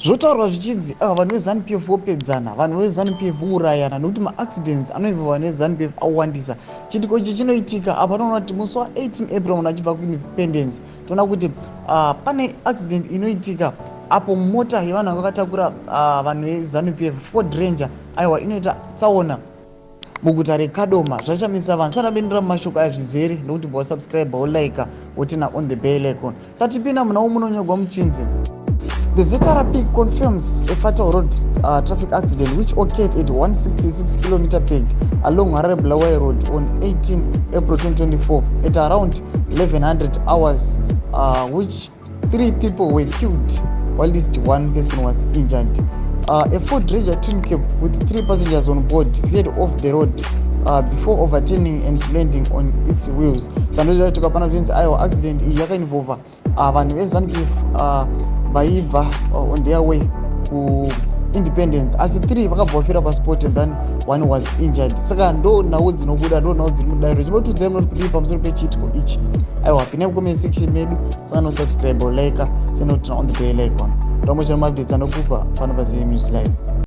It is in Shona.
Zvotaurwa zvichinzi vanhu veZanu PF vopedzana, vanhu veZanu PF vourayana nekuti maaccidents anoinvolva vanhu veZanu PF awandisa. Chiitiko ichi chinoitika apa toona kuti musi wa18 April, munhu achibva kuIndependence, toona kuti pane accident inoitika apo mota yevanhu vanga vakatakura vanhu veZanu PF, Ford Ranger, aiwa, inoita tsaona muguta reKadoma. Zvachamisa vanhu. Sanabendera mumashoko aya zvizere nokuti bva wasubscribe, wolike, woturn on the bell icon. Satipinda munhau, munonyorwa muchinzi the ZRP confirms a fatal road traffic accident which occurred at 166 km peg along Harare Bulawayo Road on 18 April 2024 at around 1100 hours, which three people were killed whilst one person was injured. A Ford Ranger twin cab with three passengers on board veered off the road before overturning and landing on its wheels. Sandoitoka pano zvinzi, aiwa, accident iyi yakainvolva vanhu veZanu PF vaibva on their way kuIndependence, asi three vakabva vafira paspot and then one was injured. Saka ndo nhau dzinobuda, ndo nhau dziri mudairo. Chinotiudzai munoti kudii pamusoro pechiitiko ichi? Aiwa, pinai mucomment section medu, saka nosubscribe, like, senoturn on the bell icon. Tombochera maupdates anokupa pano paZM News Live.